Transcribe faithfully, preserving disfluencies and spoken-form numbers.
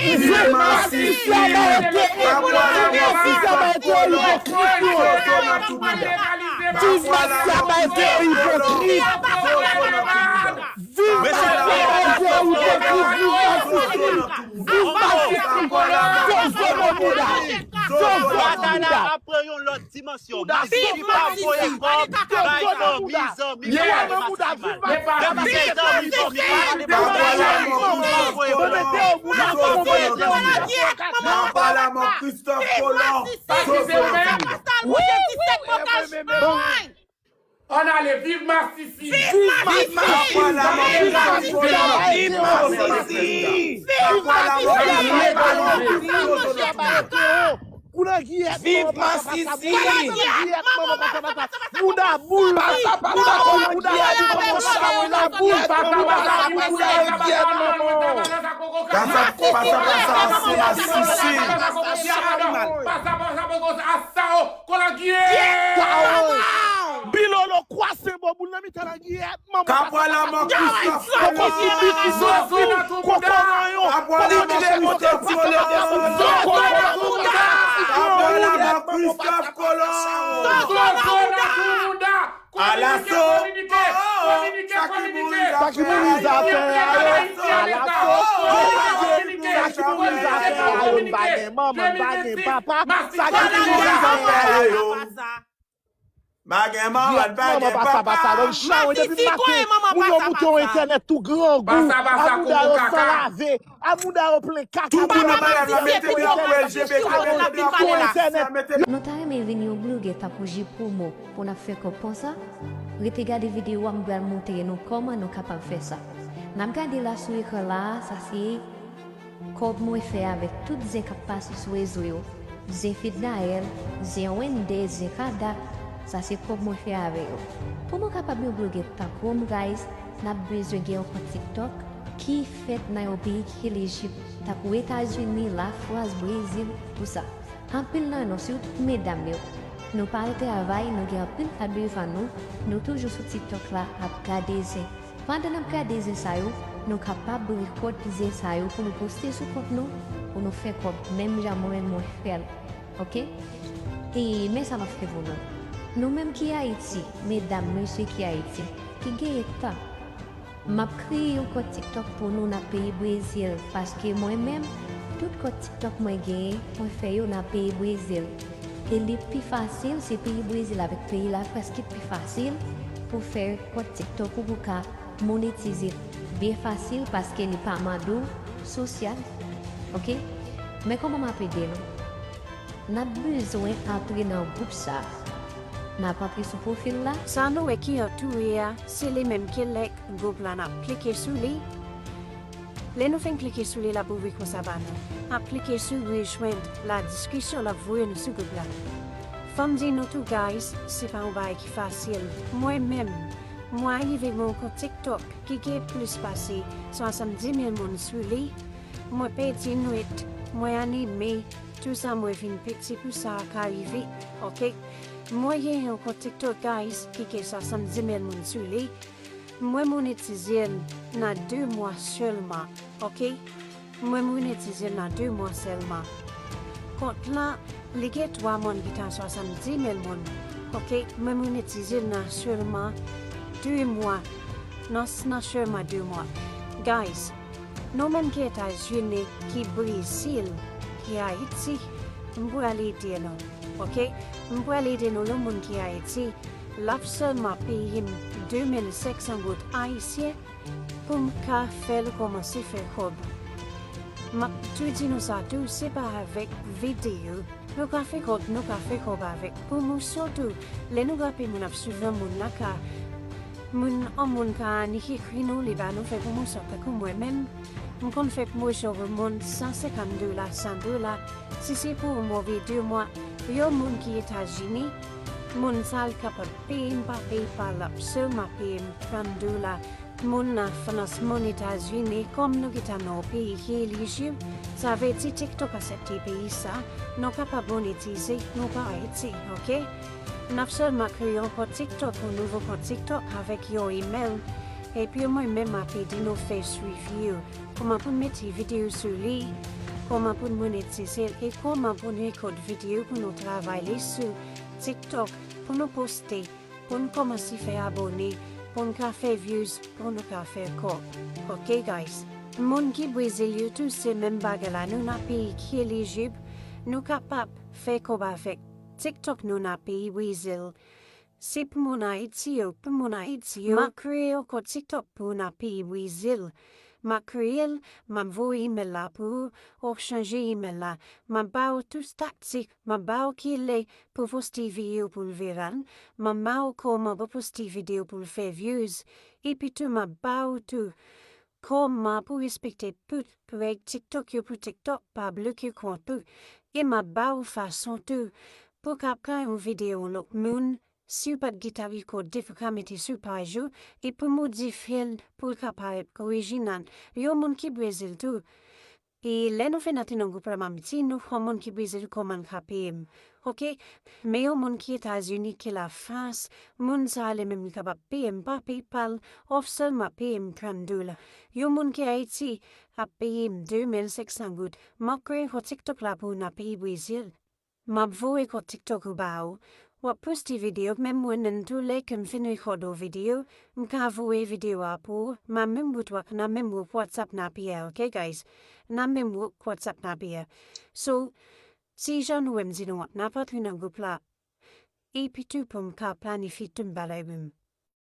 Viv Masisi! Kapwa Lamò Kristòf Kolon! Zozo nan tou bouda! Viv Masisi! Kapwa Lamò Kristòf Kolon! Zozo nan tou bouda! Viv Masisi! Viv Masisi! Kapwa Lamò Kristòf Kolon! Zozo nan tou bouda! Zozo nan tou bouda! Ap pran yon lòt dimansyon. Masisi pa voye kòb bay fanmi, zanmi, pa voye festival. Lè pa gen zanmi, fanmi, pa ale bay fanmi, pa voye kòb. Kapwa Lamò Kristòf Kolon. Ann ale, viv Masisi! Viv Masisi! Viv Masisi! Viv Masisi! Viv Masisi! Viv Masisi! Bouda boul! Bouda boul! Bouda boul! Bouda boul! Pasa, pasa, pasa, se Masisi! Pasa, pasa, pasa, pasa, Bilolo kwase bò boul nan mitan lagiyèt. Kapwa Lamò Kristòf Kolon! Zozo nan tou bouda! Kapwa Lamò Kristòf Kolon! Kapwa Lamò Kristòf Kolon! Zozo nan tou bouda! Alaso! Sa ki mouri zafè a yo! Alaso! Sa ki mouri zafè a yo! M pa gen manman, m pa gen papa! Sa ki mouri zafè a yo! Pa gen manman, pa gen papa. Masisi konnen manman pasa pasa. Moun yo moute yon entènèt tou grangou. Pasa pasa koko kaka. A mouda yo san lave. A mouda yo plen kaka. Tou moun nan malad la mete dwa pou L G B T, mete dwa pou L G B T. Nou ta renmen vin yon blogè tankou J Promo pou n ap fè kòb konsa? Rete gade videyo a, m pral montre nou kòman nou kapab fè sa. N ap gade la sou ekran la a, sa se kòb mwen fè avèk tout zen k ap pase sou rezo yo. Zen Fednaelle, zen Wender, zen Kada, sa se kòb mwen fè avè yo. Pou mwen kapab yon blogè tankou m, guys, n ap bezwen gen yon kont TikTok ki fèt nan yon peyi ki rele Ejip, tankou Etazini, Lafrans, Brezil, tousa. Anpil nan nou, sitou medam yo, nou pa al travay, nou gen anpil tan devan nou, nou toujou sou TikTok la ap gade zen. Pandan n ap gade zen sa yo, nou kapab rekòt zen sa yo pou nou poste sou kont nou, pou nou fè kòb menm jan mwen menm mwen fè l. Oke? E men sa m ap fè pou nou. Nou menm ki Ayiti, medam, mesye ki Ayiti, ki genyen tan, m ap kreye yon kont TikTok pou nou nan peyi Brezil, paske mwen menm, tout kont TikTok mwen genyen, mwen fè yo nan peyi Brezil. E li pi fasil, se peyi Brezil avèk peyi Lafrans ki pi fasil pou fè kont TikTok ou pou ka monetize byen fasil paske li pa mande w sosyal. Oke? Men kòman m ap ede nou? N ap bezwen antre nan gwoup sa a. N ap antre sou pwofil la. Sa nou wè ki an tou ye a, se li menm ki link gwoup la, n ap klike sou li. Lè nou fin klike sou li, l ap ouvri konsa ba nou. N ap klike sou rejwenn la diskisyon, l ap voye nou sou gwoup la. Fò m di nou tou, guys, se pa yon bagay ki fasil. Mwen menm, mwen arive gen yon kont TikTok ki gen plis pase swasanndimil moun sou li. Mwen pèdi nwit, mwen anime, tousa mwen vin piti pou sa ka rive, oke? Mwen gen yon kont TikTok, guys, ki gen swasanndimil moun sou li. Mwen monetize l nan de mwa sèlman, oke? Mwen monetize l nan de mwa sèlman. Kont lan, li gen twa mòn ki t a swasanndimil moun, oke? Mwen monetize l nan sèlman de mwa, nan, nan sèlman de mwa. Guys, nou menm ki Etazini, ki Brezil, ki Ayiti, m pral ede nou, oke? M pral ede nou, yon moun ki Ayiti, l ap sèlman peye m de mil senk san goud ayisyen pou m ka fè l kòmanse fè kòb. M ap tou di nou sa tou, se pa avèk videyo nou ka fè kòb, nou ka fè kòb avèk pwomosyon tou. Lè nou rape moun ap swiv yon moun nan ka, moun, yon moun ka annik ekri nou, li ba nou fè pwomosyon, tankou mwen menm, m konn fè pwomosyon pou moun san senkant dola, san dola, si se pou yon move de mwa, yon moun ki Etazini, moun sa l kapab peye m pa PayPal, l ap sèlman peye m trant dola, moun nan Frans, moun Etazini, kòm nou gentan nan yon peyi ki elijib, sa vle di TikTok aksepte peyi sa, nou kapab monetize, nou pa Ayiti, oke? N ap sèlman kreye yon kont TikTok, yon nouvo kont TikTok avèk yon imèl, epi mwen menm m ap ede nou fè swivi yo. Kòman pou n mete videyo sou li, kòman pou n monetize l e kòman pou n rekòt videyo pou nou travay li sou TikTok, pou nou poste, pou n kòmanse fè abone, pou n ka fè views, pou nou ka fè kòb. Ok guys, moun ki Brezil yo tou se menm bagay la, nou nan peyi ki elijib, nou kapab fè kòb avèk TikTok, nou nan peyi Brezil. Se pou moun Ayiti yo, pou moun Ayiti yo. M ap kreye yon kont TikTok pou moun nan peyi Brezil. M ap kreye l, m ap voye email la pou ou, w ap chanje email la. M ap ba ou tout taktik, m ap ba ou kilè pou poste videyo pou l viral, m ap ba ou kòman pou poste videyo pou l fè views. Epi tou m ap ba ou tou kòman pou respekte tout règ TikTok yo pou TikTok pa bloke kont ou. E m ap ba ou fason tou pou w ka pran yon videyo yon lòt moun, si w pa t gen ta rekòde, pou w ka mete sou paj ou, e pou modifye l pou l ka parèt orijinal. Yon moun ki Brezil tou. E lè nou fin antre nan gwoup la, m ap di nou fò moun ki Brezil kòman l ka peye m. Ok? Men yon moun ki Etazini, ki Lafrans, moun sa a li menm li kapab peye m pa PayPal, w ap sèlman peye m trant dola. Yon moun ki Ayiti ap peye m de mil senk san goud. M ap kreye kont TikTok la pou w nan peyi Brezil. M ap voye kont TikTok ou ba ou. W ap poste videyo, menm mwen menm tou lè ke m fin rekòde yon videyo, m ka voye videyo a pou ou, m ap menm gwoup, w ap nan menm gwoup WhatsApp n ap ye a, ok guys? Nan menm gwoup WhatsApp n ap ye a. So, si jan nou wè m di nou, n ap antre nan gwoup la, epi tou pou m ka planifye tout bagay menm.